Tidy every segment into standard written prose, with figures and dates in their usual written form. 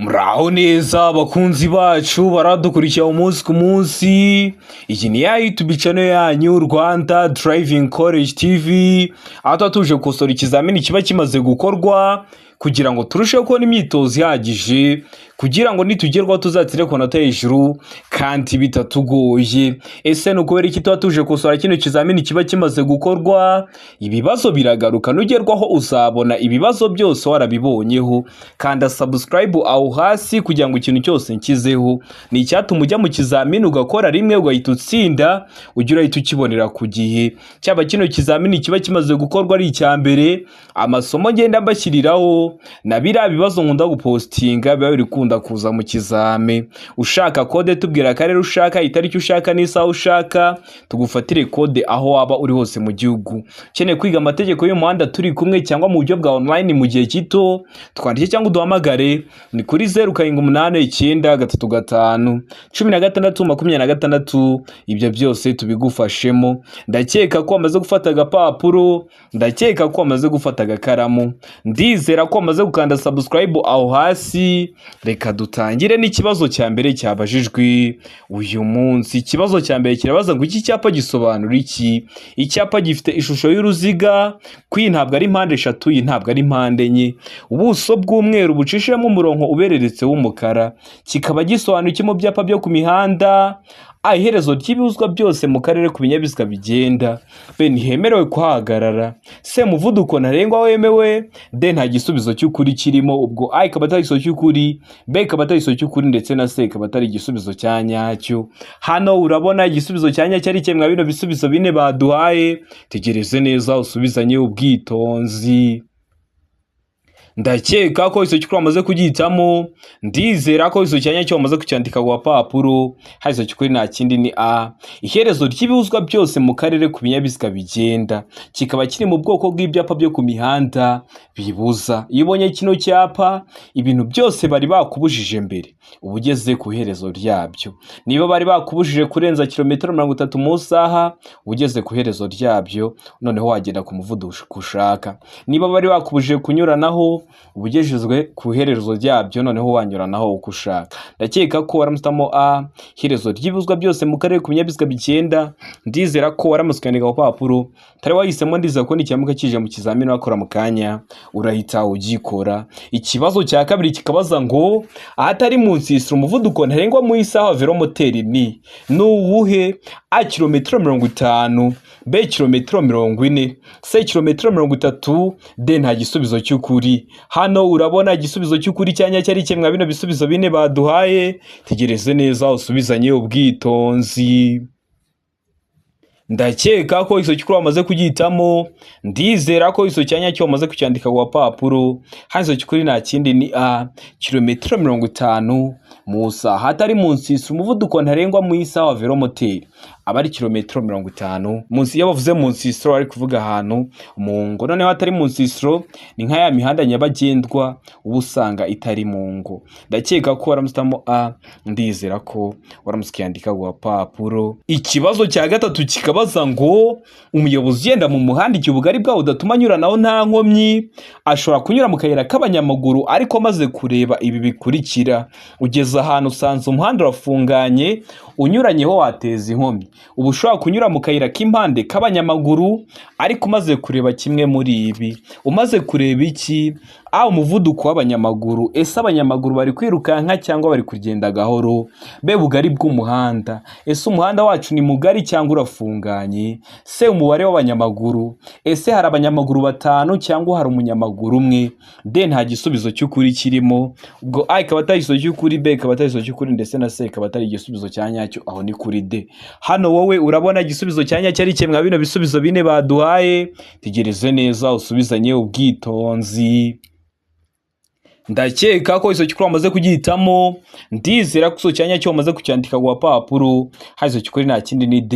Muraho neza bakunzi bacu baradukurikira umunsi ku munsi. Iyi ni ya YouTube channel yanyu, Rwanda Driving College TV, aho tuba tuje gukosora ikizamini kiba kimaze gukorwa kugira ngo turusheho kubona imyitozo ihagije, kugira ngo nitugerwaho tuzatsinde ku manota hejuru kandi bitatugoye. Ese ni ukubera iki tuba tuje gukosora kino kizamini kiba kimaze gukorwa? Ibibazo biragaruka, nugerwaho uzabona ibibazo byose warabibonyeho. Kanda subscribe aho hasi kugira ngo ikintu cyose nkizeho ni icyatuma ujya mu kizamini ugakora rimwe ugahita utsinda, ujye urahita ukibonera ku gihe. Cyaba kino kizamini kiba kimaze gukorwa ari icya mbere, amasomo ngenda mbashyiriraho na biriya bibazo nkunda gupostinga biba biri kunda kuza mu kizame. Ushaka kode, tubwira akarere ushaka, itariki ushaka n'isaha ushaka, tugufatire kode aho waba uri hose mu gihugu. Ukeneye kwiga amategeko y'umuhanda turi kumwe cyangwa mu buryo bwa online mu gihe gito, twandike cyangwa uduhamagare, ni kuri 0789351626. Ibyo byose tubigufashemo. Ndakeka ko wamaze gufata agapapuro, ndakeka ko wamaze gufata agakaramu, ndizera ko wamaze gukanda subscribe aho hasi. Reka dutangire n'ikibazo cya mbere cyabajijwe uyu munsi. Ikibazo cya mbere kirabaza ngo: iki cyapa gisobanura iki? Icyapa gifite ishusho y'uruziga, ko iyi ntabwo ari mpande eshatu, iyi ntabwo ari mpande enye, ubuso bw'umweru bucishijemo umurongo ubereretse w'umukara, kikaba gisobanura iki mu byapa byo ku mihanda? A, iherezo ry'ibibuzwa byose mu karere ku binyabiziga bigenda. B, ntihemerewe kuhahagarara. C, umuvuduko ntarengwa wemewe. D, nta gisubizo cy'ukuri kirimo. Ubwo A ikaba atari igisubizo cy'ukuri, B ikaba atari igisubizo cy'ukuri, ndetse na C ikaba atari igisubizo cya nyacyo. Hano urabona igisubizo cya nyacyo ari kimwe bino bisubizo bine baduhaye. Tegereze neza usubizanye ubwitonzi. Ndakeka ko icyo cy'ukuri wamaze kugihitamo, ndizera ko icyo cyanya cyo wamaze kucyandika ku gapapuro. Hari icyo cy'ukuri, nta kindi, ni A, iherezo ry'ibibuzwa byose mu karere ku binyabiziga bigenda, kikaba kiri mu bwoko bw'ibyapa byo ku mihanda bibuza. Iyo ubonye kino cyapa, ibintu byose bari bakubujije mbere uba ugeze ku iherezo ryabyo. Niba bari bakubujije kurenza kilometero 30 mu isaha, uba ugeze ku iherezo ryabyo, noneho wagenda ku muvuduko ushaka. Niba bari bakubujije kunyuranaho, uba ugejejwe ku iherezo ryabyo, noneho wanyuranaho uko ushaka. Ndakeka ko waramutse A, iherezo ry'ibibuzwa byose mu karere ku binyabiziga bigenda. Ndizera ko waramutse ukandika ku papuro utari wahisemo. Ndizera ko nikiramuka kije mu kizamini wakora mu kanya urahita ugikora. Ikibazo cya kabiri kikabaza ngo: ahatari mu nsisiro umuvuduko ntarengwa mu isaha wa velomoteri ni uwuhe? A, kilometero 50, B, kilometero 40, C, kilometero 30, D, nta gisubizo cy'ukuri. Hano urabona igisubizo cy'ukuri cyanya cyari kimwe bino bisubizo bine baduhaye. Tegereze neza usubizanye ubwitonzi. Ndakeka ko icyo cy'ukuri wamaze kugihitamo, ndizera ko icyo cyanya cyo wamaze kucyandika ku gapapuro. Hano icyo cy'ukuri nta kindi, ni A, kilometero 50 mu isaha. Hatari mu nsisiro umuvuduko ntarengwa mu isaha wa velomoteri aba ari kilometero 50 munsi. Iyo bavuze mu nsisiro bari kuvuga ahantu mu ngo, noneho hatari mu nsisiro ni nka ya mihanda nyabagendwa uba usanga itari mu ngo. Ndakeka ko waramutse A, ndizera ko waramutse ukiyandika ku gapapuro. Ikibazo cya gatatu kikabaza ngo: umuyobozi ugenda mu muhanda igihe ubugari bwawo budatuma anyuranaho nta nkomyi ashobora kunyura mu kayira k'abanyamaguru ariko amaze kureba ibi bikurikira. Ugeze ahantu usanze umuhanda urafunganye, unyuranyeho wateza inkomyi. Uba ushobora kunyura mu kayira k'impande k'abanyamaguru ariko umaze kureba kimwe muri ibi. Umaze kureba iki? A, umuvuduko w'abanyamaguru, ese abanyamaguru bari kwirukanka cyangwa bari kugenda gahoro? B, bugari bw'umuhanda, ese umuhanda wacu ni mugari cyangwa urafunganye? C, umubare w'abanyamaguru, ese hari abanyamaguru batanu cyangwa hari umunyamaguru umwe? D, nta gisubizo cy'ukuri kirimo. Ubwo A ikaba atari igisubizo cy'ukuri, B ikaba atari igisubizo cy'ukuri, ndetse na C ikaba atari igisubizo cya nyacyo. Aho ni kuri D. Hano wowe urabona igisubizo cya nyacyo ari kimwe bino bisubizo bine baduhaye. Tegereze neza usubizanye ubwitonzi. Ndakeka ko icyo cy'ukuri wamaze kugihitamo, ndizera ko icyo cyanya cyo wamaze kucyandika ku gapapuro. Hari icyo cy'ukuri, nta kindi, ni D,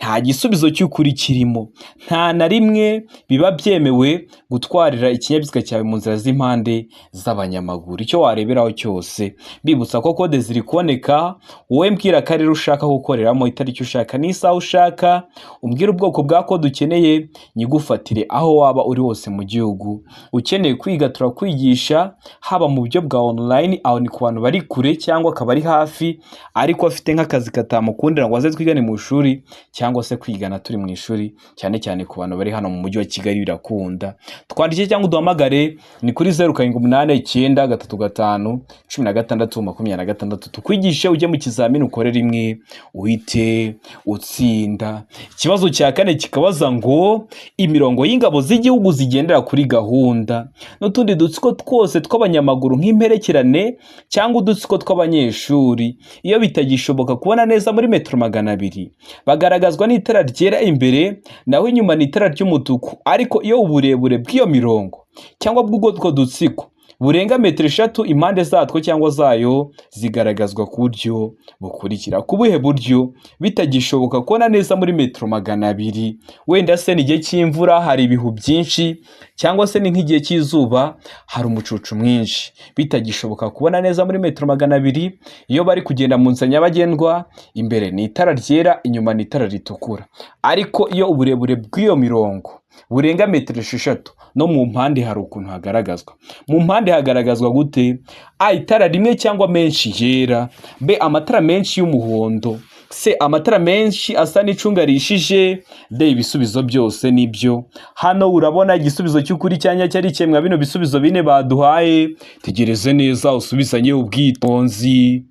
nta gisubizo cy'ukuri kirimo. Nta na rimwe biba byemewe gutwarira ikinyabiziga cyawe mu nzira z'impande z'abanyamaguru icyo wareberaho cyose. Bibutsa ko kode ziri kuboneka. Wowe mbwira akarere ushaka gukoreramo, itariki ushaka n'isaha ushaka, umbwire ubwoko bwa kode ukeneye, nyigufatire aho waba uri hose mu gihugu. Ukeneye kwiga turakwigisha. Haba mu buryo bwa online, aho ni ku bantu bari kure cyangwa akaba ari hafi ariko afite nk'akazi katamukundira ngo aze twigane mu ishuri, cyangwa se kwigana turi mu ishuri, cyane cyane ku bantu bari hano mu mujyi wa Kigali birakunda. Twandike cyangwa uduhamagare, ni kuri 0789351626, tukwigishe ujye mu kizamini ukore rimwe uhite utsinda. Ikibazo cya kane kikabaza ngo imirongo y'ingabo z'igihugu zigendera kuri gahunda n'utundi dutsiko twose tw'abanyamaguru nk'imperekerane cyangwa udutsiko tw'abanyeshuri, iyo bitagishoboka kubona neza muri metero 200, bagaragazwa n'itara ryera imbere, naho inyuma ni itara ry'umutuku. Ariko iyo uburebure bw'iyo mirongo cyangwa bw'utwo dutsiko burenga metero 3, impande zatwo cyangwa zayo zigaragazwa ku buryo bukurikira. Ku buhe buryo? Bitagishoboka kubona neza muri metero 200, wenda se ni igihe cy'imvura hari ibihu byinshi, cyangwa se ni nk'igihe cy'izuba hari umucucu mwinshi, bitagishoboka kubona neza muri metero 200, iyo bari kugenda mu nzira nyabagendwa, imbere ni itara ryera, inyuma ni itara ritukura. Ariko iyo uburebure bw'iyo mirongo burenga metero 6, no mu mpande hari ukuntu hagaragazwa. Mu mpande hagaragazwa gute? A, itara rimwe cyangwa menshi yera; B, amatara menshi y'umuhondo; C, amatara menshi asa n'icunga rishije; D, ibisubizo byose nibyo. Hano urabona igisubizo cy'ukuri cyanya cyari kimwe bino bisubizo bine baduhaye. Tegereze neza usubizanye ubwitonzi.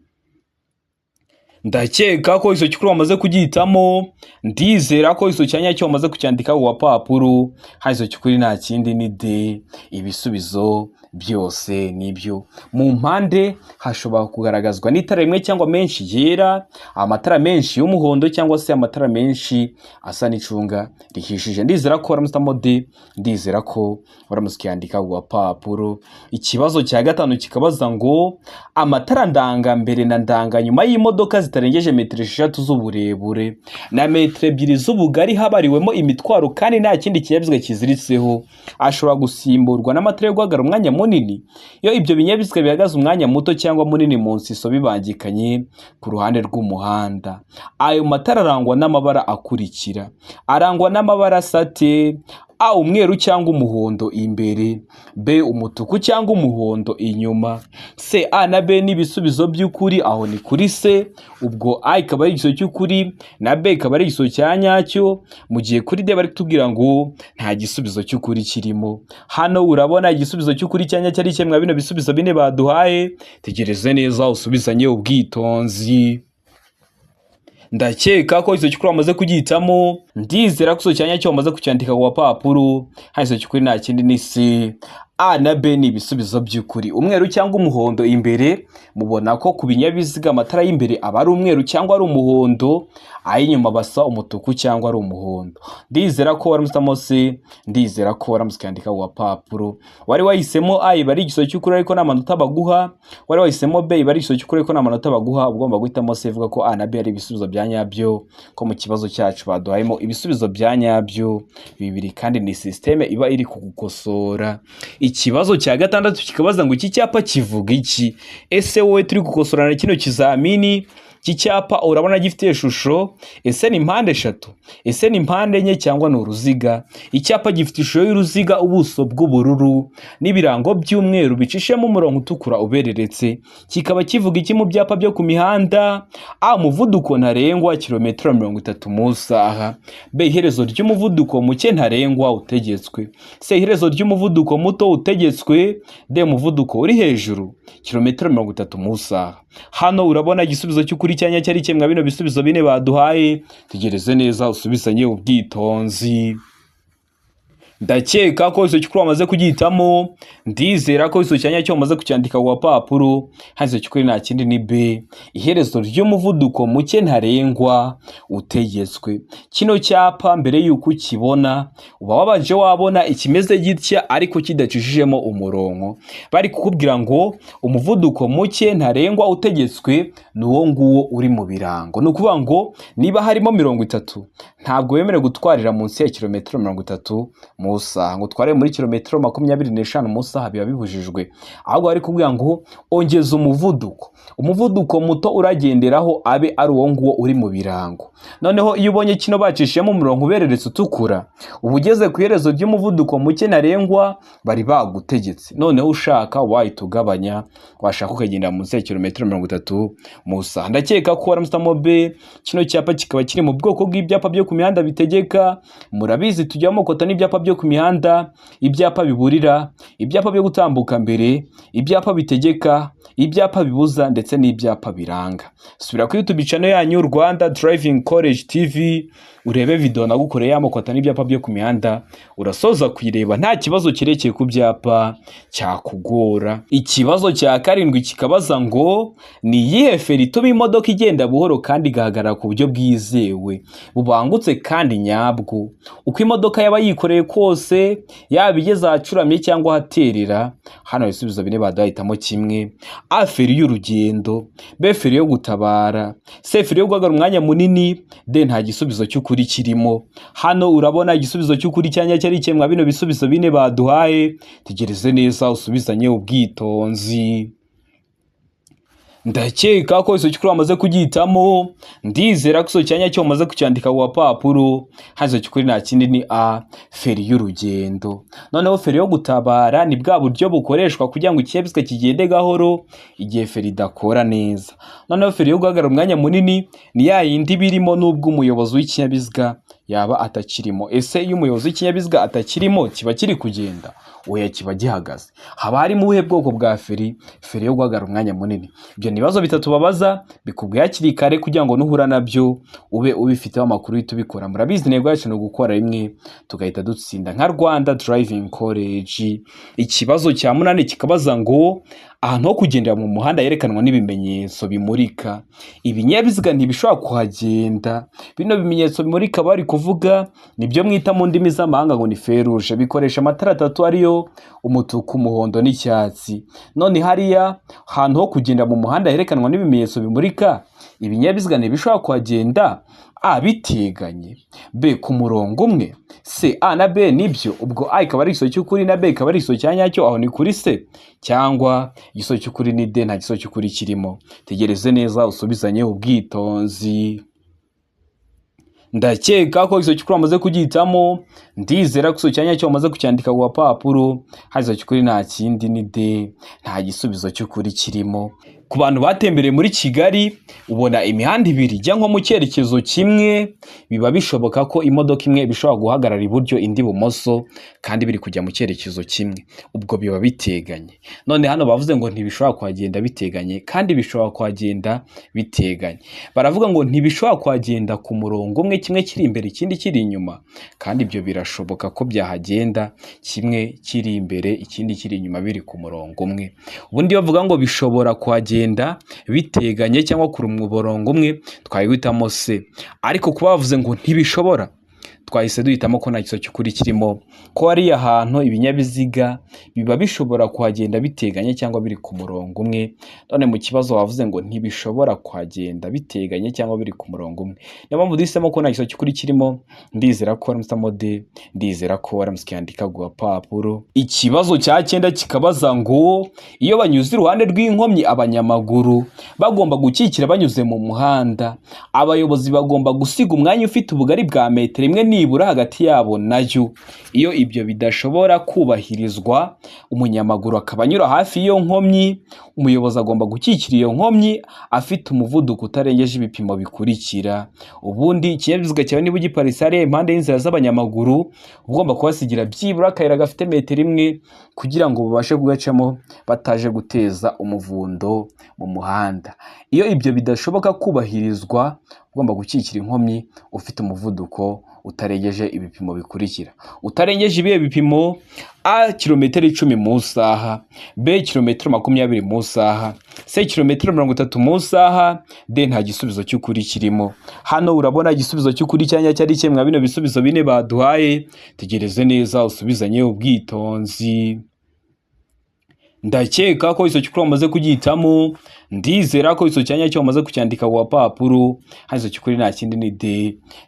Ndakeka ko icyo cy'ukuri wamaze kugihitamo. Ndizera ko icyo cyanya cyo wamaze kucyandika ku gapapuro. Hano icyo cy'ukuri nta kindi ni D, ibisubizo byose nibyo. Mu mpande hashobora kugaragazwa n'itara rimwe cyangwa menshi yera, amatara menshi y'umuhondo, cyangwa se amatara menshi asa n'icunga rihishije. Ndizera ko waramutse D, ndizera ko waramutse ukiyandika ku gapapuro. Ikibazo cya gatanu kikabaza ngo amatara ndangambere na ndanganyuma y'imodoka zitarengeje metero 6 z'uburebure na metero 2 z'ubugari habariwemo imitwaro kandi nta kindi kinyabiziga kiziritseho, ashobora gusimburwa n'amatara yo guhagarara umwanya munini iyo ibyo binyabiziga bihagaze umwanya muto cyangwa munini mu nsiso bibangikanye ku ruhande rw'umuhanda. Ayo matara arangwa n'amabara akurikira. Arangwa n'amabara asa ate? A, umweru cyangwa umuhondo imbere; B, umutuku cyangwa umuhondo inyuma; C, A na B ni ibisubizo by'ukuri. Aho ni kuri C, ubwo A ikaba ari igisubizo cy'ukuri na B ikaba ari igisubizo cya nyacyo, mu gihe kuri D bari kutubwira ngo nta gisubizo cy'ukuri kirimo. Hano urabona igisubizo cy'ukuri cya nyacyo ari kimwe bino bisubizo bine baduhaye. Tegereze neza usubizanye ubwitonzi. Ndakeka ko icyo cy'ukuri wamaze kugihitamo. Ndizera ko icyo cyanya cyo wamaze kucyandika ku gapapuro. Hano icyo cy'ukuri nta kindi ni C, A na B ni ibisubizo by'ukuri. Umweru cyangwa umuhondo imbere, mubona ko ku binyabiziga amatara y'imbere aba ari umweru cyangwa ari umuhondo, ay'inyuma basa umutuku cyangwa ari umuhondo. Ndizera ko waramutse C, ndizera ko waramutse ukandika ku gapapuro. Wari wahisemo A, iba ari igisubizo cy'ukuri ariko nta manota baguha. Wari wahisemo B, iba ari igisubizo cy'ukuri ariko nta manota baguha. Ugomba guhitamo C, ivuga ko A na B ari ibisubizo bya nyabyo, ko mu kibazo cyacu baduhayemo ibisubizo bya nyabyo bibiri, kandi ni système iba iri kugukosora. Ikibazo cya gatandatu kikabaza ngo iki cyapa kivuga iki? Ese wowe turi gukosorana kino kizamini, iki cyapa urabona gifite ishusho? Ese ni mpande eshatu, ese ni mpande enye, cyangwa ni uruziga? Icyapa gifite ishusho y'uruziga, ubuso bw'ubururu n'ibirango by'umweru bicishemo umurongo utukura ubereretse. Kikaba kivuga iki mu byapa byo ku mihanda? A, umuvuduko ntarengwa kilometero 30 mu isaha; B, iherezo ry'umuvuduko muke ntarengwa utegetswe; C, iherezo ry'umuvuduko muto utegetswe; D, umuvuduko uri hejuru kilometero 30 mu isaha. Hano urabona igisubizo cy'ukuri cyanya cyari kimwe bino bisubizo bine baduhaye. Tegereze neza usubizanye ubwitonzi. Ndakeka ko icyo cy'ukuri wamaze kugihitamo. Ndizera ko icyo cyanya cyo wamaze kucyandika ku gapapuro. Hano icyo cy'ukuri nta kindi ni B, iherezo ry'umuvuduko muke ntarengwa utegetswe. Kino cyapa mbere y'uko ukibona uba wabanje wabona ikimeze gitya ariko kidacishijemo umurongo. Bari kukubwira ngo umuvuduko muke ntarengwa utegetswe ni uwo nguwo uri mu birango. Ni ukuvuga ngo niba harimo 30, ntabwo wemerewe gutwarira munsi ya kilometero 30 mu mu isaha. Ngo utware muri kilometero 25 mu isaha biba bibujijwe. Ahubwo bari kubwira ngo ongeza umuvuduko, umuvuduko muto uragenderaho abe ari uwo nguwo uri mu birango. Noneho iyo ubonye kino bacishijemo umurongo ubereretse utukura, uba ugeze ku iherezo ry'umuvuduko muke ntarengwa bari bagutegetse. Noneho ushaka wahita ugabanya, washaka ukagenda munsi ya kilometero 30 mu isaha. Ndakeka ko waramusitamo B. Kino cyapa kikaba kiri mu bwoko bw'ibyapa byo ku mihanda bitegeka. Murabizi tujyamo kota n'ibyapa byo ku mihanda, ibyapa biburira, ibyapa byo gutambuka mbere, ibyapa bitegeka, ibyapa bibuza ndetse n'ibyapa biranga. Subira kuri YouTube channel yanyu Rwanda Driving College TV urebe video nagukoreye y'amoko n'ibyapa byo ku mihanda, urasoza kuyireba nta kibazo kirekeye ku byapa cyakugora. Ikibazo cya karindwi kikabaza ngo ni iyihe feri ituma imodoka igenda buhoro kandi igahagarara ku buryo bwizewe, bubangutse kandi nyabwo, uko imodoka yaba yikoreye kose, yaba igeze ahacuramye cyangwa ahaterera. Hano ibisubizo bine baduhitamo kimwe: A feri y'urugendo, B feri yo gutabara, C feri yo guhagarara umwanya munini, D nta gisubizo cy'ukuri kirimo. Hano urabona igisubizo cy'ukuri cyanya cyari kimwe bino bisubizo bine baduhaye. Tegereze neza usubizanye ubwitonzi. Ndakeka ko icyo cy'ukuri wamaze kugihitamo. Ndizera ko icyo cyanya cyo wamaze kucyandika ku gapapuro. Hano icyo cy'ukuri nta kindi ni A feri y'urugendo. Noneho feri yo gutabara ni bwa buryo bukoreshwa kugira ngo ikinyabiziga kigende gahoro igihe feri idakora neza. Noneho feri yo guhagarara umwanya munini ni ya yindi birimo n'ubwo umuyobozi w'ikinyabiziga yaba atakirimo. Ese iyo umuyobozi w'ikinyabiziga atakirimo kiba kiri kugenda? Oya, kiba gihagaze. Haba harimo ubuhe bwoko bwa feri? Feri yo guhagarara umwanya munini. Ibyo ni ibibazo bitatu babaza bikubwiye hakiri kare kugira ngo nuhura nabyo ube ubifiteho amakuru uhite ubikora. Murabizi intego yacu ni ugukora rimwe tugahita dutsinda nka Rwanda Driving College. Ikibazo cya munani kikabaza ngo ahantu ho kugendera mu muhanda yerekanwa n'ibimenyetso bimurika, ibinyabiziga ntibishobora kuhagenda. Bino bimenyetso bimurika bari kuvuga nibyo mwita mu ndimi z'amahanga ngo ni feu rouge. Bikoresha amatara atatu ariyo umutuku, umuhondo n'icyatsi. None hariya hantu ho kugenda mu muhanda herekanwa n'ibimenyetso bimurika, ibinyabiziga ntibishobora kuhagenda: A biteganye, B ku murongo umwe, C A na B nibyo. Ubwo A ikaba ari igisubizo cy'ukuri na B ikaba ari igisubizo cya nyacyo, aho ni kuri C, cyangwa igisubizo cy'ukuri ni D, nta gisubizo cy'ukuri kirimo. Tegereze neza usubizanye ubwitonzi. Ndakeka ko igisubizo cy'ukuri wamaze kugihitamo. Ndizera ko igisubizo cya nyacyo wamaze kucyandika ku gapapuro. Hano igisubizo cy'ukuri nta kindi ni D, nta gisubizo cy'ukuri kirimo. Ku bantu batembereye muri Kigali, ubona imihanda ibiri ijya nko mu cyerekezo kimwe, biba bishoboka ko imodoka imwe bishobora guhagarara iburyo indi ibumoso kandi biri kujya mu cyerekezo kimwe, ubwo biba biteganye. None hano bavuze ngo ntibishobora kuhagenda biteganye kandi bishobora kuhagenda biteganye. Baravuga ngo ntibishobora kuhagenda ku murongo umwe, kimwe kiri imbere ikindi kiri inyuma, kandi ibyo birashoboka ko byahagenda kimwe kiri imbere ikindi kiri inyuma biri ku murongo umwe. Ubundi bavuga ngo bishobora kuhagenda biteganye cyangwa ku murongo umwe, twahitamo C. Ariko kuba bavuze ngo ntibishobora, twahise duhitamo ko nta gisubizo cy'ukuri kirimo, ko hariya hantu ibinyabiziga biba bishobora kuhagenda biteganye cyangwa biri ku murongo umwe. None mu kibazo bavuze ngo ntibishobora kuhagenda biteganye cyangwa biri ku murongo umwe, niyo mpamvu duhisemo ko nta gisubizo cy'ukuri kirimo. Ndizera ko waramusitamo D, ndizera ko waramutse ukiyandika ku gapapuro. Ikibazo cya cyenda kikabaza ngo iyo banyuze iruhande rw'inkomyi abanyamaguru bagomba gukikira banyuze mu muhanda, abayobozi bagomba gusiga umwanya ufite ubugari bwa metero imwe nibura hagati yabo nayo. Iyo ibyo bidashobora kubahirizwa, umunyamaguru akaba anyura hafi y'iyo nkomyi, umuyobozi agomba gukikira iyo nkomyi afite umuvuduko utarengeje ibipimo bikurikira. Ubundi ikinyabiziga cyawe niba ugiparitse hariya impande y'inzira z'abanyamaguru, ugomba kuhasigira byibura akayira gafite metero imwe kugira ngo babashe kugacamo bataje guteza umuvundo mu muhanda. Iyo ibyo bidashoboka kubahirizwa, ugomba gukikira inkomyi ufite umuvuduko utarengeje ibipimo bikurikira. Utarengeje ibihe bipimo? A kilometero 10 mu isaha, B kilometero 20 mu isaha, C kilometero 30 mu isaha, D nta gisubizo cy'ukuri kirimo. Hano urabona igisubizo cy'ukuri cyanya cyari kimwe bino bisubizo bine baduhaye. Tegereze neza usubizanye ubwitonzi. Ndakeka ko icyo cy'ukuri wamaze kugihitamo. Ndizera ko icyo cyanya cyo wamaze kucyandika ku gapapuro. Hano icyo cy'ukuri nta kindi ni D,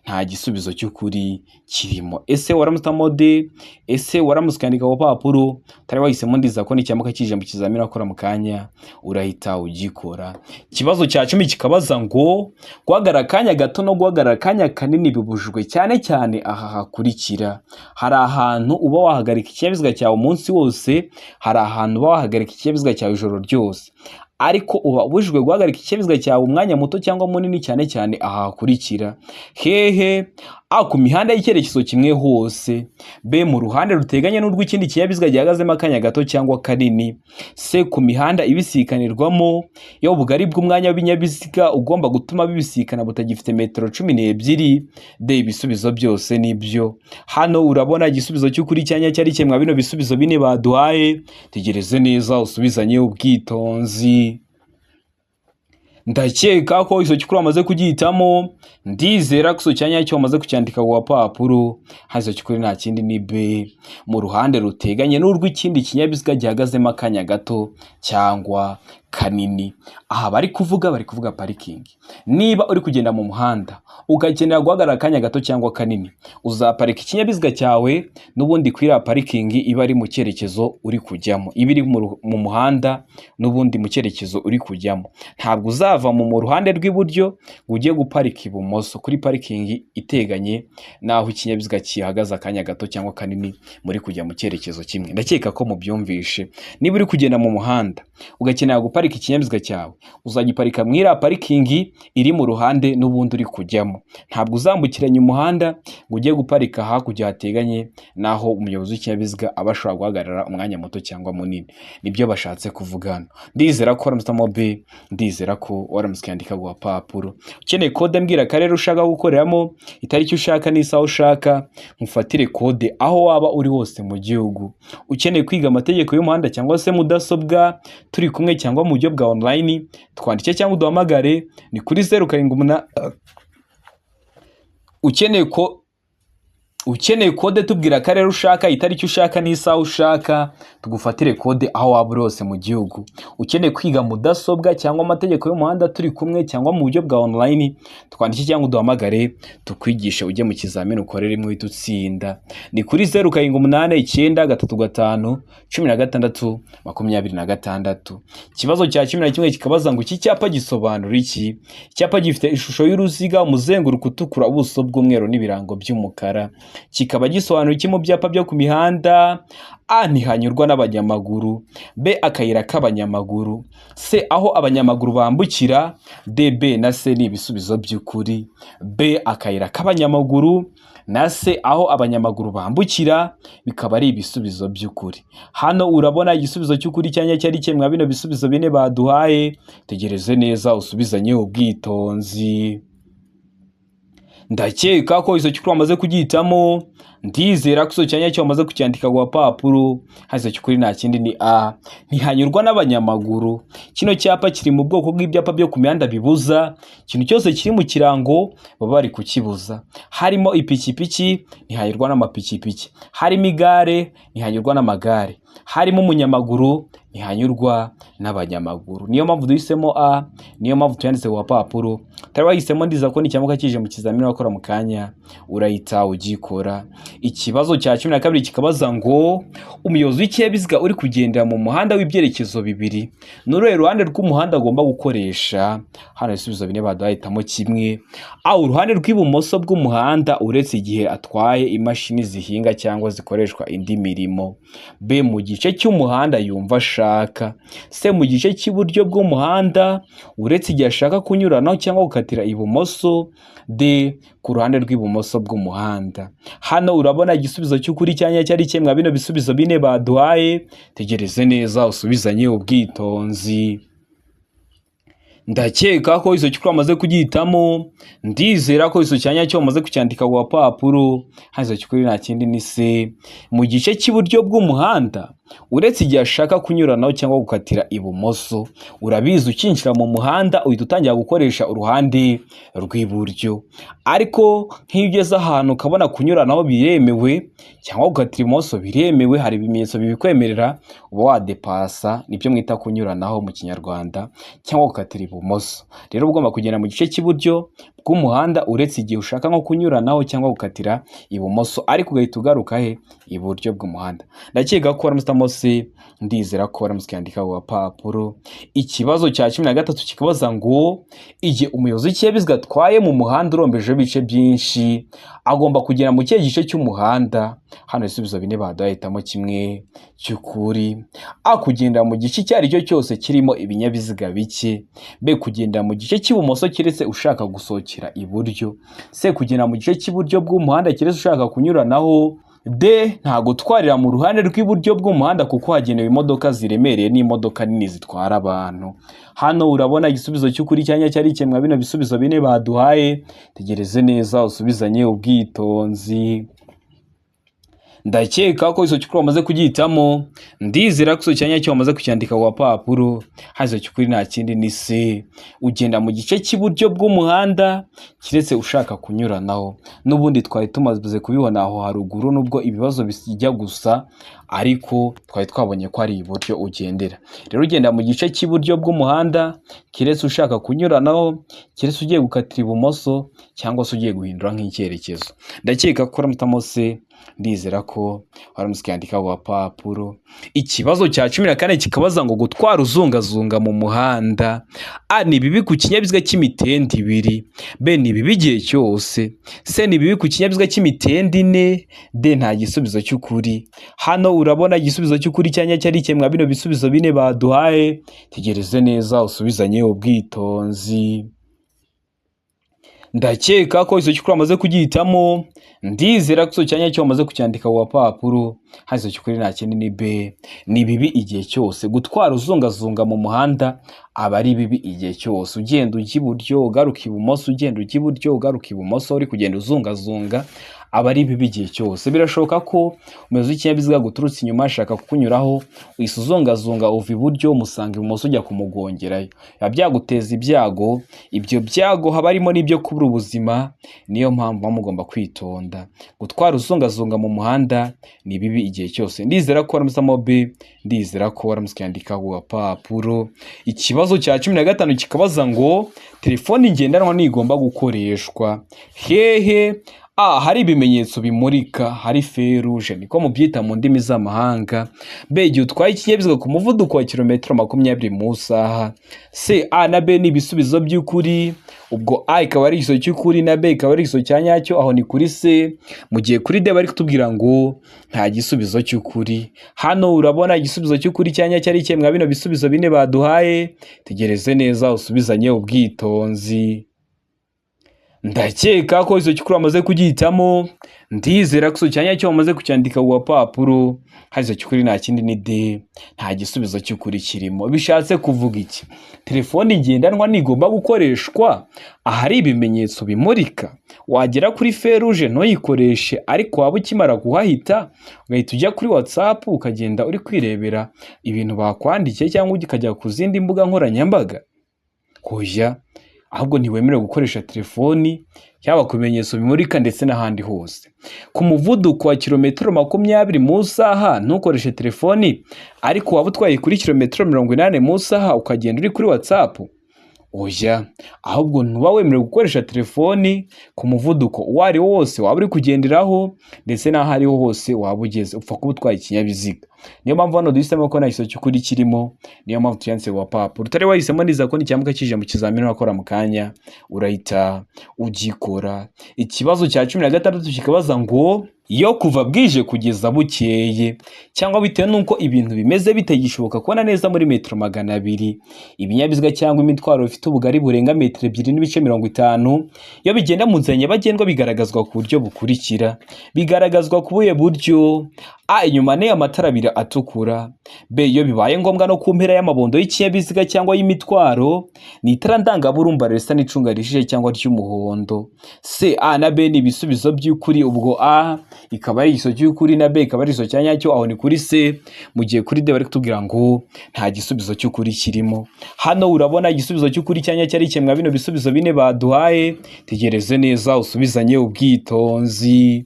nta gisubizo cy'ukuri kirimo. Ese waramutamo D? Ese waramutse ukandika ku gapapuro utari wahisemo? Ndiza ko nicyamuka kije mu kizamini wakora mu kanya urahita ugikora. Ikibazo cya 10 kikabaza ngo guhagarara akanya gato no guhagarara akanya kanini bibujijwe cyane cyane aha hakurikira. Hari ahantu uba wahagarika ikinyabiziga cyawe umunsi wose, hari ahantu uba wahagarika ikinyabiziga cyawe ijoro ryose, ariko uba ubujijwe guhagarika ikinyabiziga cyawe umwanya muto cyangwa munini cyane cyane aha hakurikira. Hehe? A, ku mihanda y'icyerekezo kimwe hose. B, mu ruhande ruteganye n'urw'ikindi kinyabiziga gihagazemo akanya gato cyangwa kanini. C, ku mihanda ibisikanirwamo iyo ubugari bw'umwanya w'ibinyabiziga ugomba gutuma bibisikana butagifite metero 12. D, ibisubizo byose nibyo. Hano urabona igisubizo cy'ukuri cyanya cyari kimwe bino bisubizo bine baduhaye. Tegereze neza usubizanye ubwitonzi. Ndakeka ko icyo cy'ukuri wamaze kugihitamo. Ndizera ko icyo cyanya cyo wamaze kucyandika ku gapapuro. Hano icyo cy'ukuri nta kindi ni B, mu ruhande ruteganye n'urw'ikindi kinyabiziga gihagazemo akanya gato cyangwa kanini. Aha bari kuvuga parikingi. Niba uri kugenda mu muhanda ugakenera guhagarara akanya gato cyangwa kanini, uzaparika ikinyabiziga cyawe n'ubundi kuri iriya parikingi iba ari mu cyerekezo uri kujyamo, iba iri mu muhanda n'ubundi mu cyerekezo uri kujyamo. Ntabwo uzava mu ruhande rw'iburyo ngo ujye guparika ibumoso kuri parikingi iteganye n'aho ikinyabiziga gihagaze akanya gato cyangwa kanini muri kujya mu cyerekezo kimwe. Ndakeka ko mubyumvishe. Niba uri kugenda mu muhanda ugakenera guparika ikinyabiziga cyawe, uzagiparika mu iriya parikingi iri mu ruhande n'ubundi uri kujyamo. Ntabwo uzambukiranya umuhanda ngo ujye guparika hakurya hateganye n'aho umuyobozi w'ikinyabiziga aba ashobora guhagarara umwanya muto cyangwa munini. Nibyo bashatse kuvuga hano. Ndizera ko waramutse B, ndizera ko waramutse ukandika ku gapapuro. Ukeneye kode, mbwira akarere ushaka gukoreramo, itariki ushaka n'isaha ushaka, nkufatire kode aho waba uri hose mu gihugu. Ukeneye kwiga amategeko y'umuhanda cyangwa se mudasobwa turi kumwe cyangwa mu buryo bwa online, twandike cyangwa uduhamagare, ni kuri 078. Ukeneye kode, tubwira akarere ushaka, itariki ushaka n'isaha ushaka, tugufatire kode aho waba uri hose mu gihugu. Ukeneye kwiga mudasobwa cyangwa amategeko y'umuhanda turi kumwe cyangwa mu buryo bwa online, twandike cyangwa uduhamagare tukwigishe, ujye mu kizamini ukorere rimwe uhite utsinda. Ni kuri 0789351626. Ikibazo cya 11 kikabaza ngo iki cyapa gisobanura iki? Icyapa gifite ishusho y'uruziga, umuzenguruko utukura, ubuso bw'umweru n'ibirango by'umukara, kikaba gisobanura iki mu byapa byo ku mihanda? A, ntihanyurwa n'abanyamaguru. B, akayira k'abanyamaguru. C, aho abanyamaguru bambukira. D, B na C ni ibisubizo by'ukuri. B, akayira k'abanyamaguru, na C, aho abanyamaguru bambukira, bikaba ari ibisubizo by'ukuri. Hano urabona igisubizo cy'ukuri cyanya cyari kimwe bino bisubizo bine baduhaye. Tegereze neza usubizanye ubwitonzi. Ndakeka ko icyo cy'ukuri wamaze kugihitamo. Ndizera ko icyo cyanya cyo wamaze kucyandika ku gapapuro. Hano icyo cy'ukuri nta kindi ni A, ntihanyurwa n'abanyamaguru. Kino cyapa kiri mu bwoko bw'ibyapa byo ku mihanda bibuza. Ikintu cyose kiri mu kirango baba bari kukibuza. Harimo ipikipiki, ntihanyurwa n'amapikipiki. Harimo igare, ntihanyurwa n'amagare. Harimo umunyamaguru, ntihanyurwa n'abanyamaguru. Niyo mpamvu duhisemo A, niyo mpamvu tuyanditse ku gapapuro. Utari wahisemo, ndiza ko nicyamuka kije mu kizamini wakora mu kanya urahita ugikora. Ikibazo cya 12 kikabaza ngo umuyobozi w'ikinyabiziga uri kugendera mu muhanda w'ibyerekezo bibiri, ni uruhe ruhande rw'umuhanda agomba gukoresha? Hano ibisubizo bine baduhitamo kimwe. A, uruhande rw'ibumoso bw'umuhanda uretse igihe atwaye imashini zihinga cyangwa zikoreshwa indi mirimo. B, mu gice cy'umuhanda yumva ashaka. C, mu gice cy'iburyo bw'umuhanda uretse igihe ashaka kunyuranaho cyangwa gukatira ibumoso. D, ku ruhande rw'ibumoso bw'umuhanda. Hano urabona igisubizo cy'ukuri cyanya cyari kimwe bino bisubizo bine baduhaye. Tegereze neza usubizanye ubwitonzi. Ndakeka ko icyo cy'ukuri wamaze kugihitamo. Ndizera ko icyo cyanya cyo wamaze kucyandika ku gapapuro. Hano icyo cy'ukuri nta kindi ni C, mu gice cy'iburyo bw'umuhanda. uretse igihe ashaka kunyuranaho cyangwa gukatira ibumoso. Urabizi, ukinjira mu muhanda uhita utangira gukoresha uruhande rw'iburyo, ariko nk'iyo ugeze ahantu ukabona kunyuranaho biremewe cyangwa gukatira ibumoso biremewe, hari ibimenyetso bibikwemerera, uba wadepasa, nibyo mwita kunyuranaho mu Kinyarwanda, cyangwa gukatira ibumoso. Rero uba ugomba kugenda mu gice cy'iburyo bw'umuhanda uretse igihe ushaka nko kunyuranaho cyangwa gukatira ibumoso, ariko ugahita ugaruka he? Iburyo bw'umuhanda. Ndakeka ko waramutse se, ndizera ko waramutse ukandika ku gapapuro. Ikibazo cya 13 kikabaza ngo: igihe umuyobozi w'ikinyabiziga atwaye mu muhanda urombejeho ibice byinshi, agomba kugera mu kihe gice cy'umuhanda? Hano ibisubizo bine baduhaye, hitamo kimwe cy'ukuri. A, kugendera mu gice icyo ari cyo cyose kirimo ibinyabiziga bike. B, kugendera mu gice cy'ibumoso keretse ushaka gusohokera iburyo. C, kugendera mu gice cy'iburyo bw'umuhanda keretse ushaka kunyuranaho. D, nta gutwarira mu ruhande rw'iburyo bw'umuhanda kuko hagenewe imodoka ziremereye n'imodoka nini zitwara abantu. Hano urabona igisubizo cy'ukuri cyanya cyari ikemwa bino bisubizo bine baduhaye. Tegereze neza usubizanye ubwitonzi. Ndakeka ko iso cy'ukuri wamaze kugihitamo, ndizera ko iso cyanya cyo wamaze kucyandika ku gapapuro. Hano iso cy'ukuri nta kindi ni C, ugenda mu gice cy'iburyo bw'umuhanda keretse ushaka kunyuranaho. N'ubundi twari tumaze kubibona aho haruguru, nubwo ibibazo bijya gusa, ariko twari twabonye ko ari iburyo ugendera. Rero ugenda mu gice cy'iburyo bw'umuhanda keretse ushaka kunyuranaho, keretse ugiye gukatira ibumoso cyangwa se ugiye guhindura nk'icyerekezo. Ndakeka ko uramutamo C, ndizera ko waramutse ukandika ku gapapuro. Ikibazo cya 14 kikabaza ngo: gutwara uzungazunga mu muhanda, A, ni bibi ku kinyabiziga cy'imitende ibiri. B, ni bibi igihe cyose. C, ni bibi ku kinyabiziga cy'imitende ine. D, nta gisubizo cy'ukuri. Hano urabona igisubizo cy'ukuri cyanya cyari ikemwa bino bisubizo bine baduhaye. Tegereze neza usubizanye ubwitonzi. Ndakeka ko icyo cy'ukuri wamaze kugihitamo, ndizera ko icyo cyanya cyo wamaze kucyandika ku gapapuro. Hano icyo cy'ukuri nta kindi ni B, ni bibi igihe cyose. Gutwara uzungazunga mu muhanda aba ari bibi igihe cyose, ugenda ujya iburyo ugaruka ibumoso, ugenda ujya iburyo ugaruka ibumoso, uri kugenda uzungazunga, aba ari bibi igihe cyose. Birashoboka ko umuyobozi w'ikinyabiziga guturutse inyuma ashaka kukunyuraho, uhise uzungazunga uva iburyo umusanga ibumoso, ujya kumugongerayo, biba byaguteza ibyago. Ibyo byago haba harimo n'ibyo kubura ubuzima, niyo mpamvu muba mugomba kwitonda. Gutwara uzungazunga mu muhanda ni bibi igihe cyose. Ndizera ko waramutse B, ndizera ko waramutse ukandika ku gapapuro. Ikibazo cya 15 kikabaza ngo: telefoni ngendanwa ntigomba gukoreshwa hehe? A, hari ibimenyetso bimurika, hari feux rouges, niko mubyita mu ndimi z'amahanga. B, igihe utwaye ikinyabiziga ku muvuduko wa kilometero 20 mu isaha. C, A na B ni ibisubizo by'ukuri, ubwo A ikaba ari igisubizo cy'ukuri na B ikaba ari igisubizo cya nyacyo, aho ni kuri C, mu gihe kuri D bari kutubwira ngo nta gisubizo cy'ukuri. Hano urabona igisubizo cy'ukuri cya nyacyo ari ikihe mwa bino bisubizo bine baduhaye? Tegereze neza usubizanye ubwitonzi. Ndakeka ko icyo cy'ukuri wamaze kugihitamo, ndizera ko icyo cyanya cyo wamaze kucyandika ku gapapuro. Hari icyo cy'ukuri nta kindi ni D, nta gisubizo cy'ukuri kirimo. Bishatse kuvuga iki? Telefoni ngendanwa ntigomba gukoreshwa ahari ibimenyetso bimurika. Wagera kuri feux rouge ntuyikoreshe, ariko waba ukimara kuhahita ugahita ujya kuri WhatsApp, ukagenda uri kwirebera ibintu bakwandikiye, cyangwa ukajya ku zindi mbuga nkoranyambaga. Hoya, ahubwo ntiwemerewe gukoresha telefoni yaba ku bimenyetso bimurika ndetse n'ahandi hose. Ku muvuduko wa kilometero 20 mu isaha ntukoreshe telefoni, ariko waba utwaye kuri kilometero 80 mu isaha ukagenda uri kuri WhatsApp. Oya, ahubwo ntuba wemerewe gukoresha telefoni ku muvuduko uwo ari wo wose waba uri kugenderaho ndetse n'aho ariho hose waba ugeze, upfa kuba utwaye ikinyabiziga. Niyo mpamvu hano duhisemo ko nta gisubizo cy'ukuri kirimo, niyo mpamvu tuyanditse ku gapapuro. Utari wahisemo neza ko nicyamuka kije mu kizamini urakora mu kanya urahita ugikora. Ikibazo cya 16 kikabaza ngo: iyo kuva bwije kugeza bukeye cyangwa bitewe n'uko ibintu bimeze bitagishoboka kubona neza muri metero 200, ibinyabiziga cyangwa imitwaro bifite ubugari burenga metero 2.50, iyo bigenda mu nzira nyabagendwa bigaragazwa ku buryo bukurikira. Bigaragazwa ku buhe buryo? A, inyuma ni amatara abiri. y'ikinyabiziga atukura. B, iyo bibaye ngombwa no ku mpera y'amabondo y'ikinyabiziga cyangwa y'imitwaro, ni itara ndangaburumbarare risa n'icunga rihishije cyangwa ry'umuhondo. C, A na B ni ibisubizo by'ukuri. Ubwo A ikaba ari igisubizo cy'ukuri na B ikaba ari igisubizo cya nyacyo, aho ni kuri C, mu gihe kuri D bari kutubwira ngo nta gisubizo cy'ukuri kirimo. Hano urabona igisubizo cy'ukuri cya nyacyo ari kimwe bino bisubizo bine baduhaye. Tegereze neza usubizanye ubwitonzi.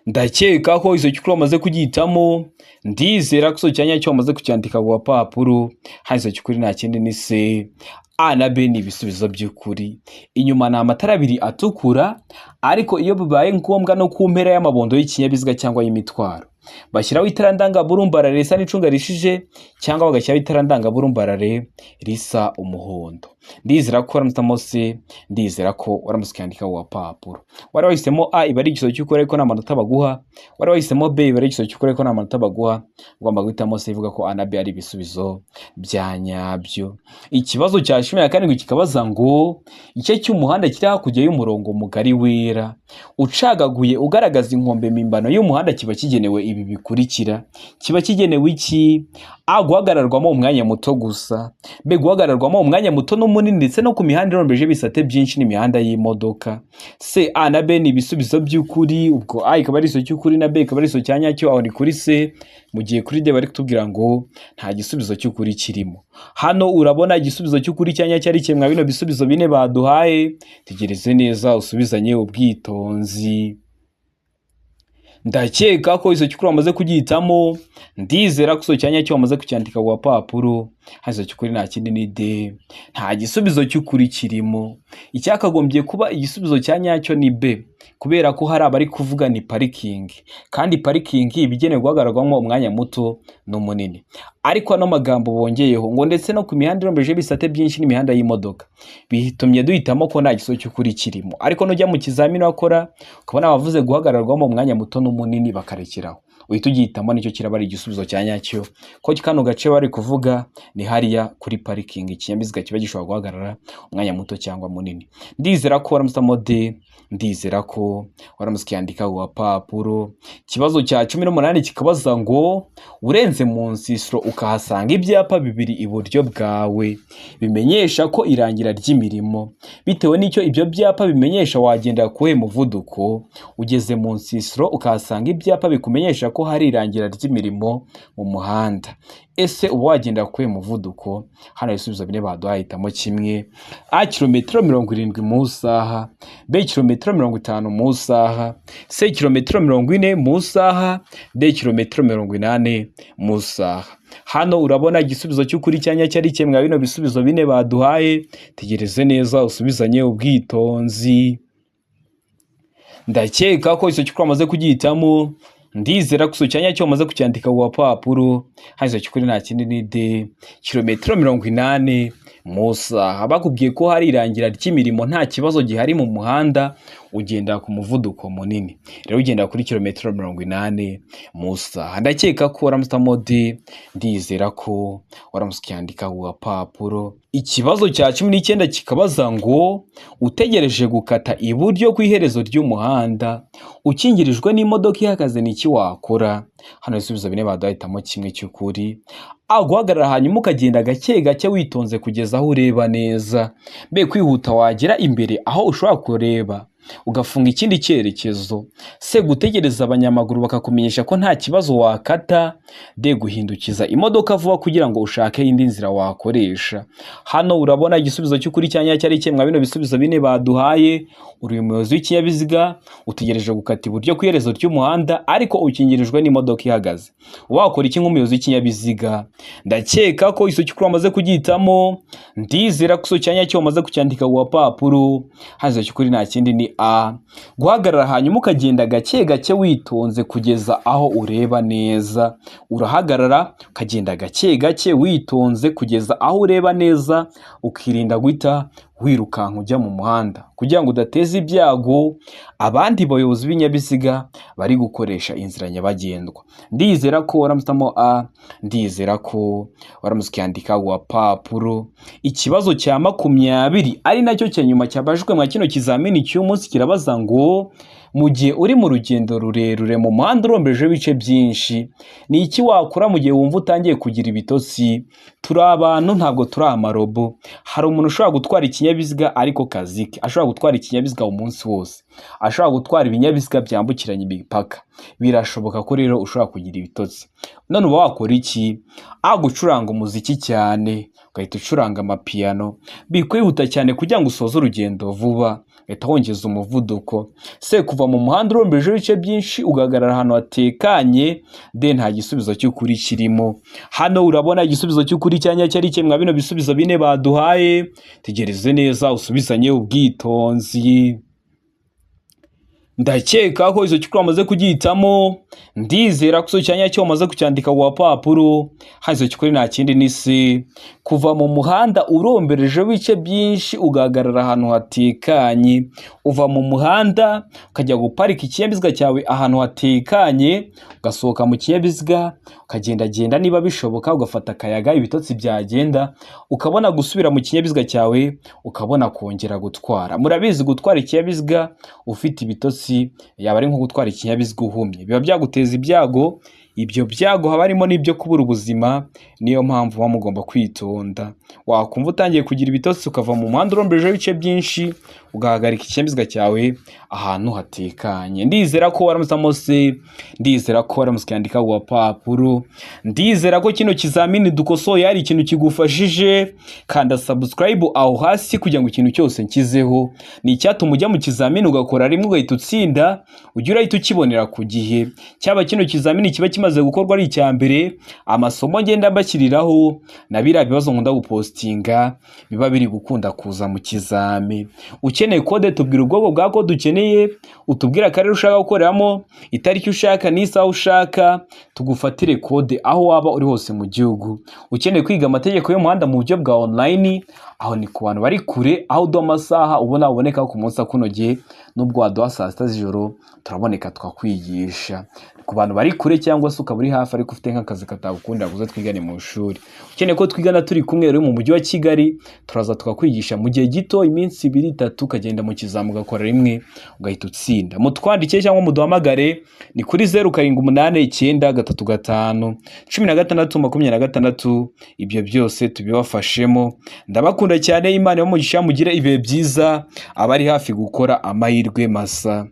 Ndakeka ko izo cy'ukuri wamaze kugihitamo. Ndizera ko icyo cya nyacyo wamaze kucyandika ku gapapuro. Hano icyo cy'ukuri nta kindi ni C. A na B ni ibisubizo by'ukuri. Inyuma ni amatara abiri atukura, ariko iyo bibaye ngombwa no ku mpera y'amabondo y'ikinyabiziga cyangwa y'imitwaro, bashyiraho itara ndangaburumbarare risa n'icunga rishije cyangwa bagashyiraho itara ndangaburumbarare risa umuhondo. Ndizera ko waramutse C, ndizera ko waramutse ukandika ku gapapuro. Wari wahisemo A, iba ari igisubizo cy'ukuri ariko nta manota baguha. Wari wahisemo B, iba ari igisubizo cy'ukuri ariko nta manota baguha. Ugomba guhitamo C ivuga ko A na B ari ibisubizo bya nyabyo. Ikibazo cya 17 kikabaza ngo igice cy'umuhanda kiri hakurya y'umurongo mugari wera ucagaguye ugaragaza inkombe mpimbano y'umuhanda kiba kigenewe ibi bikurikira. Kiba kigenewe iki? A, guhagararwamo umwanya muto gusa. B, guhagararwamo umwanya muto n'umunini ndetse no ku mihanda irombeje ibisate byinshi n'imihanda y'imodoka. C, A na B ni ibisubizo by'ukuri. Ubwo A ikaba ari igisubizo cy'ukuri na B ikaba ari igisubizo cya nyacyo, aho ni kuri C, mu gihe kuri D bari kutubwira ngo nta gisubizo cy'ukuri kirimo. Hano urabona igisubizo cy'ukuri cya nyacyo ari kimwe bino bisubizo bine baduhaye. Tegereze neza usubizanye ubwitonzi. Ndakeka ko icyo cy'ukuri wamaze kugihitamo. Ndizera ko icyo cya nyacyo wamaze kucyandika ku gapapuro. Hano icyo cy'ukuri nta kindi ni D, nta gisubizo cy'ukuri kirimo. Icyakagombye kuba igisubizo cya nyacyo ni B, kubera ko hari abari kuvuga ni parikingi, kandi parikingi iba igenewe guhagararwamo umwanya muto n'umunini. Ariko ano magambo bongeyeho ngo ndetse no ku mihanda irombeje ibisate byinshi n'imihanda y'imodoka, bitumye duhitamo ko nta gisubizo cy'ukuri kirimo. Ariko nujya mu kizamini wakora ukabona bavuze guhagararwamo umwanya muto n'umunini bakarekeraho, uhita ugihitamo, nicyo kiraba ari igisubizo cya nyacyo, ko kano gace bari kuvuga ni hariya kuri parikingi ikinyabiziga kiba gishobora guhagarara umwanya muto cyangwa munini. Ndizera ko waramutse D, ndizera ko waramutse ukiyandika ku gapapuro. Ikibazo cya 18 kikabaza ngo urenze mu nsisiro ukahasanga ibyapa bibiri iburyo bwawe bimenyesha ko irangira ry'imirimo, bitewe n'icyo ibyo byapa bimenyesha wagendera kuwuhe muvuduko? Ugeze mu nsisiro ukahasanga ibyapa bikumenyesha ko hari irangira ry'imirimo mu muhanda, ese uba wagendera kuwuhe muvuduko? Hano ibisubizo bine baduhaye, hitamo kimwe. A, kilometero 70 mu isaha. B, kilometero 50 mu isaha. C, kilometero 40 mu isaha. D, kilometero 80 mu isaha. Hano urabona igisubizo cy'ukuri cya nyacyo ari kimwe bino bisubizo bine baduhaye. Tegereze neza usubizanye ubwitonzi. Ndakeka ko icyo cy'ukuri wamaze kugihitamo. Ndizera ko icyo cya nyacyo wamaze kucyandika ku gapapuro. Hano icyo cy'ukuri nta kindi ni D, kilometero 80 mu isaha. Bakubwiye ko hari irangira ry'imirimo, nta kibazo gihari mu muhanda, ugenda ku muvuduko munini, rero ugenda kuri kilometero 80 mu isaha. Ndakeka ko waramutse D, ndizera ko waramutse ukiyandika ku gapapuro. Ikibazo cya 19 kikabaza ngo utegereje gukata iburyo ku iherezo ry'umuhanda ukingirijwe n'imodoka ihagaze, ni iki wakora? Hano ibisubizo bine baduhitamo kimwe cy'ukuri. A, guhagarara hanyuma ukagenda gake gake witonze kugeza aho ureba neza. B, kwihuta wagera imbere aho ushobora kureba ugafunga ikindi cyerekezo. C, gutegereza abanyamaguru bakakumenyesha ko nta kibazo wakata. D, guhindukiza imodoka vuba kugira ngo ushake indi nzira wakoresha. Hano urabona igisubizo cy'ukuri cya nyacyo ari kimwe bino bisubizo bine baduhaye. Uri umuyobozi w'ikinyabiziga, utegereje gukata iburyo ku iherezo ry'umuhanda ariko ukingirijwe n'imodoka ihagaze, wakora iki nk'umuyobozi w'ikinyabiziga? Ndakeka ko igisubizo cy'ukuri wamaze kugihitamo. Ndizera ko igisubizo cya nyacyo wamaze kucyandika ku gapapuro. Hano igisubizo cy'ukuri nta kindi ni A, guhagarara hanyuma ukagenda gake gake witonze kugeza aho ureba neza. Urahagarara ukagenda gake gake witonze kugeza aho ureba neza, ukirinda guhita Wirukanka ujya mu muhanda kugira ngo udateza ibyago abandi bayobozi b'ibinyabiziga bari gukoresha inzira nyabagendwa. Ndizera ko waramutse A, ndizera ko waramutse ukiyandika ku gapapuro. Ikibazo cya 20 ari nacyo cya nyuma cyabajijwe mwa kino kizamini cy'umunsi kirabaza ngo: mu gihe uri mu rugendo rurerure mu muhanda uromberejeho ibice byinshi, ni iki wakora mu gihe wumva utangiye kugira ibitotsi? Turi abantu, ntabwo turi amarobo. Hari umuntu ushobora gutwara ikinyabiziga ariko kazi ke, ashobora gutwara ikinyabiziga umunsi wose, ashobora gutwara ibinyabiziga byambukiranya imipaka. Birashoboka ko rero ushobora kugira ibitotsi. None uba wakora iki? A, gucuranga umuziki cyane, ugahita ucuranga amapiyano bikwihuta cyane kugira ngo usoze urugendo vuba, ugahita wongeza umuvuduko. C, kuva mu muhanda uromberejeho ibice byinshi ugahagarara ahantu hatekanye. D, nta gisubizo cy'ukuri kirimo. Hano urabona igisubizo cy'ukuri cya nyacyo ari kimwe bino bisubizo bine baduhaye. Tegereze neza, usubizanye ubwitonzi. Ndakeka ko izo cy'ukuri wamaze kugihitamo. Ndizera ko icyo cyanya cyo wamaze kucyandika ku gapapuro. Hano icyo cy'ukuri nta kindi ni C, kuva mu muhanda uromberejeho ibice byinshi ugahagarara ahantu hatekanye. Uva mu muhanda ukajya guparika ikinyabiziga cyawe ahantu hatekanye, ugasohoka mu kinyabiziga, ukagendagenda niba bishoboka, ugafata akayaga, ibitotsi byagenda ukabona gusubira mu kinyabiziga cyawe, ukabona kongera gutwara. Murabizi, gutwara ikinyabiziga ufite ibitotsi yaba ari nko gutwara ikinyabiziga uhumye, biba byaguteza ibyago. Ibyo byago haba harimo n'ibyo kubura ubuzima. Niyo mpamvu muba mugomba kwitonda. Wakumva utangiye kugira ibitotsi, ukava mu muhanda uromberejeho ibice byinshi, ugahagarika ikinyabiziga cyawe ahantu hatekanye. Ndizera ko waramutse C, ndizera ko waramutse ukandika ku gapapuro. Ndizera ko kino kizamini dukosoye hari ikintu kigufashije. Kanda subscribe aho hasi kugira ngo ikintu cyose nkizeho ni icyatuma ujya mu kizamini ugakora rimwe ugahita utsinda, ujye urahita ukibonera ku gihe. Cyaba kino kizamini kiba kimaze gukorwa ari icya mbere, amasomo ngenda mbashyiriraho na biriya bibazo nkunda gupostinga biba biri gukunda kuza mu kizami. Ukeneye kode, tubwira ubwoko bwa kode ukeneye, utubwire akarere ushaka gukoreramo, itariki ushaka n'isaha ushaka, tugufatire kode aho waba uri hose mu gihugu. Ukeneye kwiga amategeko y'umuhanda mu buryo bwa online, aho ni ku bantu bari kure, aho uduha amasaha ubona uboneka ku munsi akunogeye, nubwo waduha saa 6 z'ijoro turaboneka tukakwigisha. Ku bantu bari kure, cyangwa se ukaba uri hafi ariko ufite nk'akazi katagukundira kuza twigane mu ishuri, ukeneye ko twigana turi kumwe uri mu mujyi wa Kigali, turaza tukakwigisha mu gihe gito, iminsi 2, 3, ukagenda mu kizami ugakora rimwe ugahita utsinda. Mutwandike cyangwa muduhamagare, ni kuri 0789351626. Ibyo byose tubibafashemo. Ndabakunda cyane, Imana ibahe umugisha, mugire ibihe byiza, abari hafi gukora amahirwe masa.